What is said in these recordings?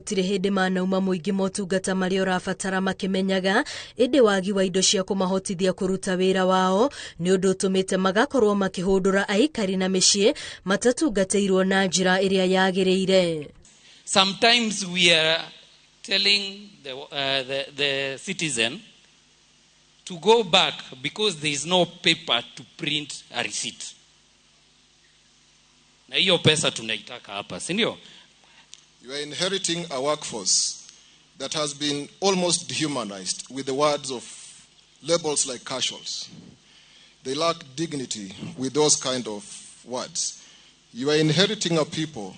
Gũtirĩ hĩndĩ manauma mũingĩ motungata marĩa ũrabatara makĩmenyaga, ĩndĩ wagi wa indo cia kũmahotithia kũruta wĩra wao nĩ ũndũ ũtũmĩte magakorwo makĩhũndũra aikari na mĩciĩ matatungatĩirwo na njĩra ĩrĩa yagĩrĩire. Sometimes we are telling the citizen to go back because there is no paper to print a receipt. Na hiyo pesa tunaitaka hapa, si ndio? You are inheriting a workforce that has been almost dehumanized with the words of labels like casuals. They lack dignity with those kind of words. You are inheriting a people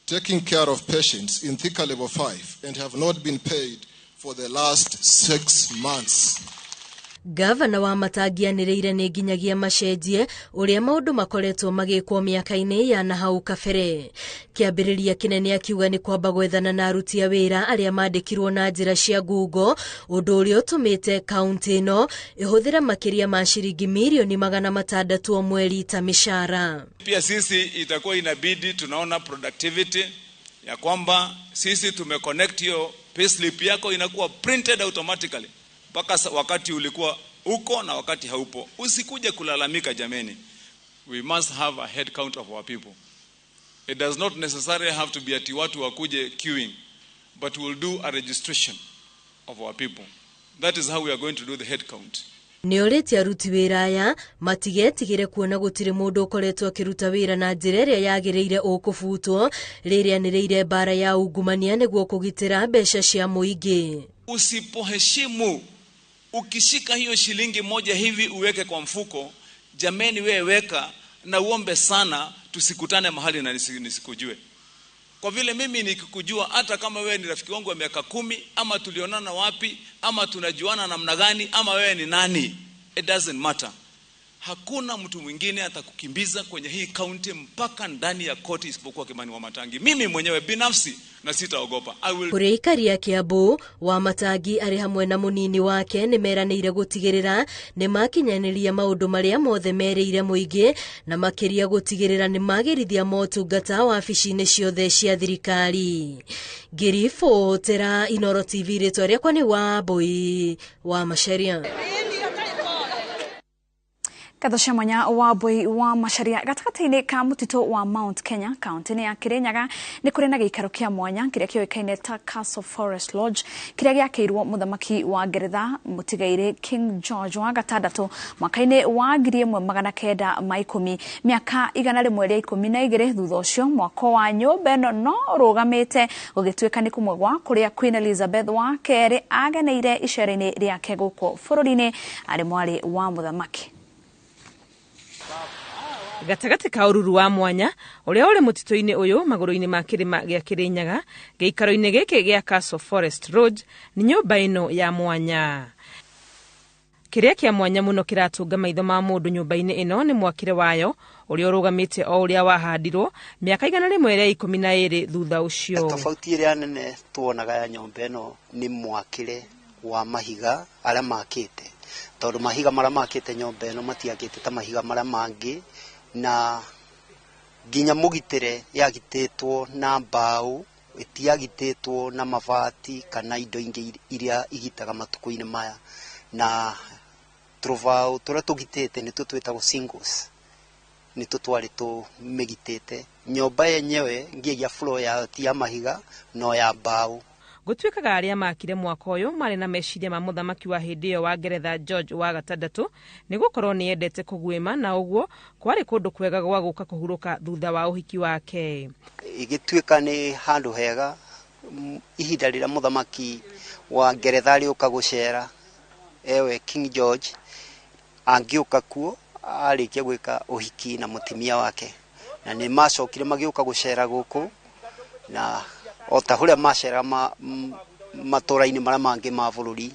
taking care of patients in Thika Level 5 and have not been paid for the last 6 months. Gavana Wamatangi anĩrĩire nĩ nginyagia macenjie ũrĩa maũndũ makoretwo magĩkwo mĩaka-inĩ ya na hau kabere. Kĩambĩrĩria kĩnene akiuga nĩ kwamba gwethana na aruti a wĩra arĩa mandĩkirwo na njĩra cia ngungo, ũndũ ũrĩa ũtũmĩte kaunti ĩno ĩhũthĩre makĩria ma ciringi mirioni 600 o mweri ta mĩcara. Pia sisi itakuwa inabidi tunaona productivity ya kwamba sisi tumeconnect hiyo payslip yako inakuwa printed automatically mpaka wakati ulikuwa uko na wakati haupo. Usikuje kulalamika jameni. We must have a head count of our people. It does not necessarily have to be ati watu wakuje queuing, but we'll do a registration of our people. That is how we are going to do the head count. Nĩ orĩtie aruti wĩra aya matigetigĩre kuona gũtirĩ mũndũ ũkoretwo akĩruta wĩra na njĩra ĩrĩa yagĩrĩire ũkũbutwo rĩrĩa anĩrĩire mbara ya ungumania nĩguo kũgitĩra mbeca cia mũingĩ. Usipoheshimu, ukishika hiyo shilingi 1 hivi uweke kwa mfuko, jameni, wewe weka na uombe sana tusikutane mahali na nisikujue. Kwa vile mimi nikikujua, hata kama wewe ni rafiki wangu wa miaka 10 ama tulionana wapi ama tunajuana namna gani ama wewe ni nani, it doesn't matter. Hakuna mtu mwingine atakukimbiza kwenye hii kaunti mpaka ndani ya koti isipokuwa Kimani Wamatangi. Mimi mwenyewe binafsi na sitaogopa. I will Kũrĩ aikari a Kiambu, Wamatangi arĩ hamwe na mũnini wake nĩ meranĩire gũtigĩrĩra nĩ makinyanĩria maũndũ marĩa mothe merĩire mũingĩ na makĩria gũtigĩrĩra nĩ magĩrithia motungata wabici-inĩ ciothe cia thirikari. Ngĩribotera Inooro TV, rĩtwa rĩakwa nĩ Wambui wa Macharia. Ngatho cia mwanya Wambui wa Macharia. Gatagatĩ-inĩ ka mũtitũ wa Mount Kenya, kaunti-inĩ ya Kirinyaga, nĩ kũrĩ na gĩikaro kĩa mwanya kĩrĩa kĩũĩkaine ta Castle Forest Lodge, kĩrĩa gĩakĩirwo mũthamaki wa Ngeretha mũtigairĩ King George wa gatandatũ mwaka-inĩ wa 1910, mĩaka 112 thutha ũcio. Mwako wa nyũmba ĩno no ũrũgamĩte gũgĩtuĩka nĩ kũmwe gwa kũrĩa Queen Elizabeth wa kerĩ ageneire icera-inĩ rĩake gũkũ bũrũri-inĩ arĩ mwarĩ wa mũthamaki. Gatagatĩ ka ũruru wa mwanya ũrĩa ũrĩ mũtitũ-inĩ ũyũ magũrũ-inĩ ma kĩrĩma gĩa Kĩrĩnyaga, gĩikaro-inĩ gĩkĩ gĩa Castle Forest Lodge nĩ nyũmba ĩno ya mwanya. Kĩrĩa kĩa mwanya mũno kĩratũnga maitho ma mũndũ nyũmba-inĩ ĩno nĩ mwakĩre wayo ũrĩa ũrũgamĩte o ũrĩa wahandirwo mĩaka 112 thutha ũcio. Tofauti ĩrĩa nene tuonaga ya nyũmba ĩno nĩ mwakĩre wa mahiga arĩa makĩte, tondũ mahiga marĩa makĩte nyũmba ĩno matiakĩte ta mahiga marĩa mangĩ, na nginya mũgitĩre yagitĩtwo na mbaũ, ĩtiagitĩtwo na mabati kana indo ingĩ iria igitaga matukũ-inĩ maya, na tũrũbaũ tũrĩa tũgitĩte nĩtuo twĩtagwo shingles, nĩtuo twarĩ tũmĩgitĩte. Nyũmba yenyewe nginya floor yayo ti ya mahiga no ya mbaũ. Gũtuĩkaga arĩa makire mwaka ũyũ marĩ na meciria ma mũthamaki wa hĩndĩ ĩyo wa Ngeretha George wa gatandatũ, nĩ gũkorwo nĩ endete kũguĩma na ũguo kwarĩ kũndũ kwega gwa gũka kũhurũka thutha wa ũhiki wake. Ĩgĩtuĩka nĩ handũ hega ihinda rĩrĩa mũthamaki wa Ngeretha arĩũka gũcera, ewe King George, angĩũka kuo arĩkia gwĩka ũhiki na mũtumia wake, na nĩ macokire magĩũka gũcera gũkũ na o ta ũrĩa macera matũra-inĩ marĩa mangĩ ma bũrũri.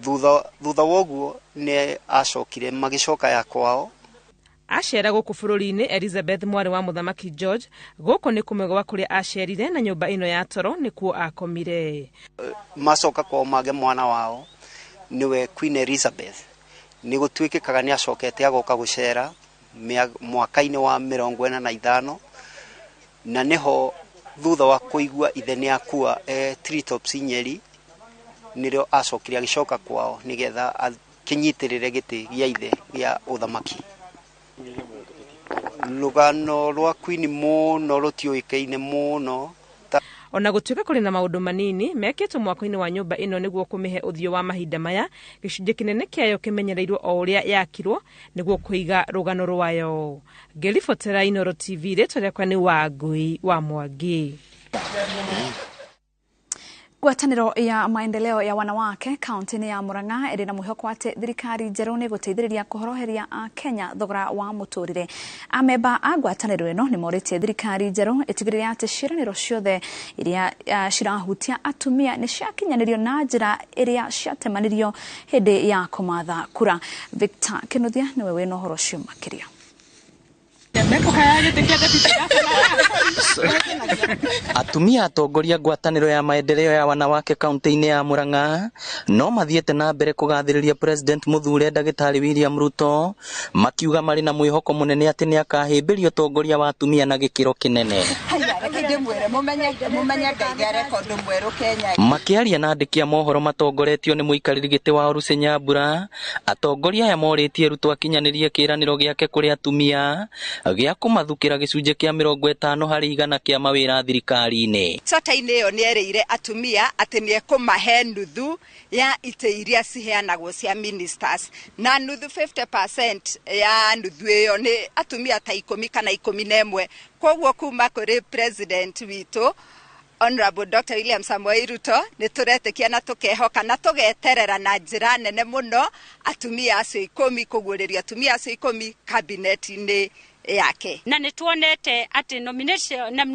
Thutha wa ũguo nĩ acokire magĩcoka ya kwao. Acera gũkũ bũrũri-inĩ, Elizabeth mwarĩ wa mũthamaki George, gũkũ nĩ kũmwe gwa kũrĩa acerire na nyũmba ĩno ya toro nĩkuo akomire. Macoka kwao mage mwana wao nĩwe Queen Elizabeth, nĩ gũtuĩkĩkaga nĩ acokete agoka gũcera mwaka-inĩ wa 45, na nĩho Thutha wa kũigua ithe nĩ akua Treetops Nyeri, nĩrĩo acokire agĩcoka kwao nĩgetha akĩnyitĩrĩre gĩtĩ gĩa ithe gĩa ũthamaki. Rũgano rwa Queen mũno rũtiũĩkaine mũno. Ona gũtuĩka kũrĩ na maũndũ manini mekĩtwo mwako-inĩ wa nyũmba ĩno nĩguo kũmĩhe ũthiũ wa mahinda maya, gĩcunjĩ kĩnene kĩayo kĩmenyereirwo o ũrĩa yakirwo nĩguo kũiga rũgano rwayo. Ngĩribotera Inooro TV, rĩtwa rĩakwa nĩ Wangui wa Mwangi. Ngwatanĩro ya maendeleo ya wanawake kaunti-inĩ ya Murang'a ĩrĩ na mwĩhoko atĩ thirikari njerũ nĩ ĩgũteithĩrĩria kũhoroheria Akenya thogora wa mũtũrĩre. Amemba a ngwatanĩro ĩno nĩ morĩtie thirikari njerũ ĩtigĩrĩre atĩ ciĩranĩro ciothe iria cirahutia atumia nĩ ciakinyanĩrio na njĩra ĩrĩa ciatemanirio hĩndĩ ya kũmatha kura. Victor Kinuthia nĩwe wĩna ũhoro ũcio makĩria. Atumia atongoria ngwatanĩro ya maendeleo ya wanawake kaunti-inĩ ya Murang'a no mathiĩte na mbere kũgathĩrĩria President Mũthure Ndagĩtarĩ William Ruto, makiuga marĩ na mwĩhoko mũnene atĩ nĩakahĩmbĩria ũtongoria wa atumia na gĩkĩro kĩnene. Makĩaria na andĩki a mohoro matongoretio nĩ mũikarĩri gĩtĩ wa Orusi Nyambura, atongoria aya morĩtie Ruto akinyanĩrie kĩĩranĩro gĩake kũrĩ atumia gĩa kũmathukĩra gĩcunjĩ kĩa 50% kĩa mawĩra thirikari-inĩ. Chata-inĩ ĩyo nĩerĩire atumia atĩ nĩekũmahe nuthu ya itĩ iria ciheanagwo cia ministers, na nuthu 50% ya nuthu ĩyo nĩ atumia ta 10 kana 11. Koguo kuma kũrĩ president witũ Honorable Dr. William Samoei Ruto nĩ tũretĩkia na tũkehoka na tũgeterera na njĩra nene mũno atumia acio 10 kũguũrĩria atumia acio 10 cabinet-inĩ yake. Na nĩ tuonete atĩ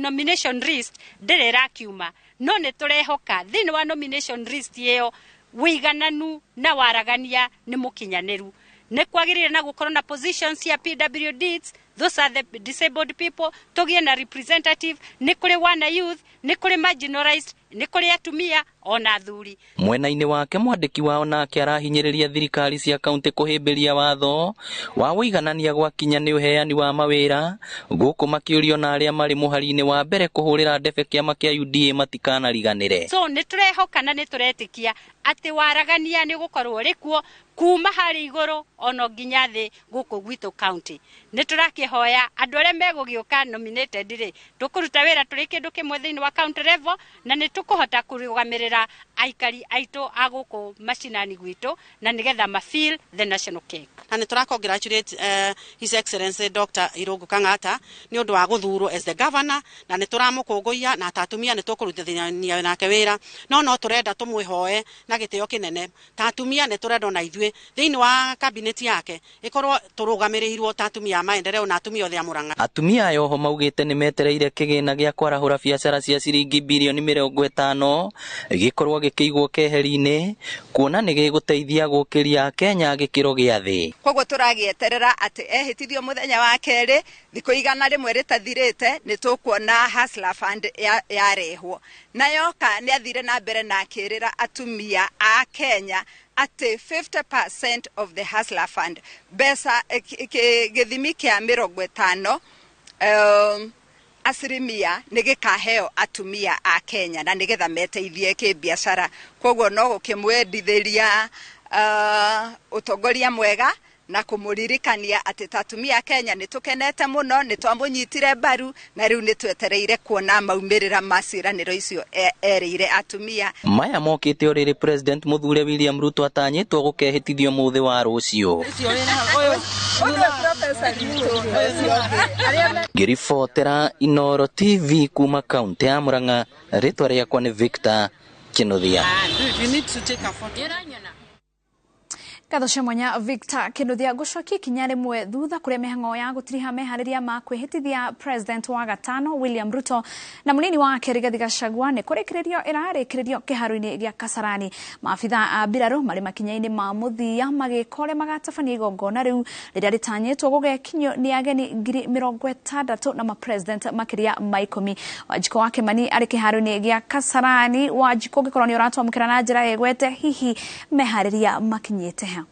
nomination list ndĩrĩ ĩrakiuma, no nĩ tũrehoka thĩinĩ wa nomination list ĩyo wĩigananu na waragania nĩ mũkinyanĩru. Nĩ kwagĩrĩire na gũkorwo na positions cia PWDs, those are the disabled people, tũgĩe na representative, nĩ kũrĩ wana youth, nĩ kũrĩ marginalized, nĩ kũrĩ atumia ona athuri. Mwena-inĩ wake mwandĩki wao nake arahinyĩrĩria thirikari cia kaunti kũhĩmbĩria watho wa ũiganania gwakinya nĩ ũheani wa mawĩra, gũkũ makĩũrio na arĩa marĩ mũhari-inĩ wa mbere kũhũrĩra ndebe kĩama kĩa UDA matikanariganĩre. So nĩ tũrehoka na nĩ tũretĩkia atĩ waragania nĩ gũkorwo ũrĩ kuo kuma harĩ igũrũ ono nginya thĩ gũkũ gwitũ county. Nĩ tũrakĩhoya andũ arĩa megũgĩũka nominated rĩ, tũkũruta wĩra tũrĩ kĩndũ kĩmwe thĩinĩ wa county level, na nĩ tũkũhota kũrũgamĩrĩra aikari aitũ a gũkũ macinani gwitũ, na nĩgetha ma feel the national cake. Na nĩ tũra congratulate His Excellency Dr. Irungu Kang'ata nĩ ũndũ wa gũthurwo as the governor, na nĩ tũramũkũngũiya na ta atumia nĩ tũkũrutithania nake wĩra, no tũrenda tũmwĩhoe na gĩtĩo kĩnene. Ta atumia nĩ tũrenda ona ithuĩ thĩinĩ wa cabinet yake ĩkorwo tũrũgamĩrĩirwo ta atumia a maendeleo na atumia othe a Murang'a. Atumia aya oho maugĩte nĩ metereire kĩgĩna gĩa kwarahũra biacara cia ciringi birioni 50 gĩkorwo gĩkĩigwo keheri-inĩ, kuona nĩ gĩgũteithia gũkĩria Kenya gĩkĩro gĩa thĩ. Koguo tũragĩeterera atĩ ehĩtithio mũthenya wa kerĩ, thikũ 100 rĩtathirĩte nĩ tũkuona Hustler Fund yarehwo. Na yoka nĩ athire na mbere na akĩrĩra atumia a Kenya atĩ 50% of the Hustler Fund, mbeca gĩthimi kĩa 50 asilimia nĩ gĩkaheo atumia a Kenya na nĩgetha meteithie kĩbiacara. Koguo no gũkĩmwendithĩria ũtongoria mwega na kũmũririkania atĩ ta atumia a Kenya nĩ tũkenete mũno, nĩ twamũnyitire mbaru na rĩu nĩ twetereire kuona maumĩrĩra ma ciĩranĩro icio erĩire atumia. Maya mokĩte o rĩrĩ President Mũthure William Ruto atanyĩtwo gũkehĩtithio mũthĩ wa rũciũ. Ngĩribotera Inooro TV kuma kaunti ya Murang'a, rĩtwa rĩakwa nĩ Victor Kinuthia. Ngatho cia mwanya Victor Kinuthia. Ngũcokia ikinya rĩmwe thutha kũrĩa mĩhang'o ya gũtiriha meharĩria ma kwĩhĩtithia President wa gatano William Ruto na mũnini wake Rigathi Gachagua nĩ kũrĩkĩrĩrio ĩrarĩkĩrĩrio kĩharo-inĩ gĩa Kasarani. Maabitha a mbirarũ marĩ makinya-inĩ ma mũthia magĩka ũrĩa magatabania igongona rĩu rĩrĩa rĩtanyĩtwo gũgekinyio nĩ ageni 60,000 na mapresident makĩria ma 10. Wanjikũ wa Kĩmani arĩ kĩharo-inĩ gĩa Kasarani. Wanjikũ, ũngĩkorwo nĩ ũratwamũkĩra na njĩra ĩgwete, hihi meharĩria makinyĩte ha?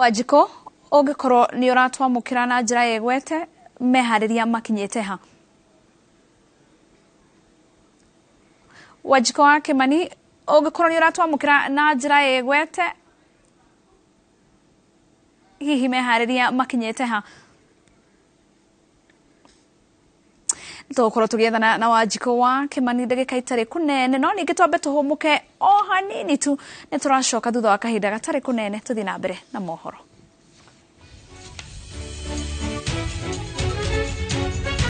Wanjikũ, ũngĩkorwo nĩ ũratwamũkĩra na njĩra ĩgwete, meharĩria makinyĩte ha? Wanjikũ wa Kĩmani, ũngĩkorwo nĩ ũratwamũkĩra na njĩra ĩgwete, hihi meharĩria makinyĩte ha? Tũgũkorwo tũgĩethana na Wanjikũ wa Kĩmani ndagĩka itarĩ kũnene, no ningĩ twambe tũhũmũke o hanini tu, nĩ tũracoka thutha wa kahinda gatarĩ kũnene tũthiĩ na mbere na mohoro.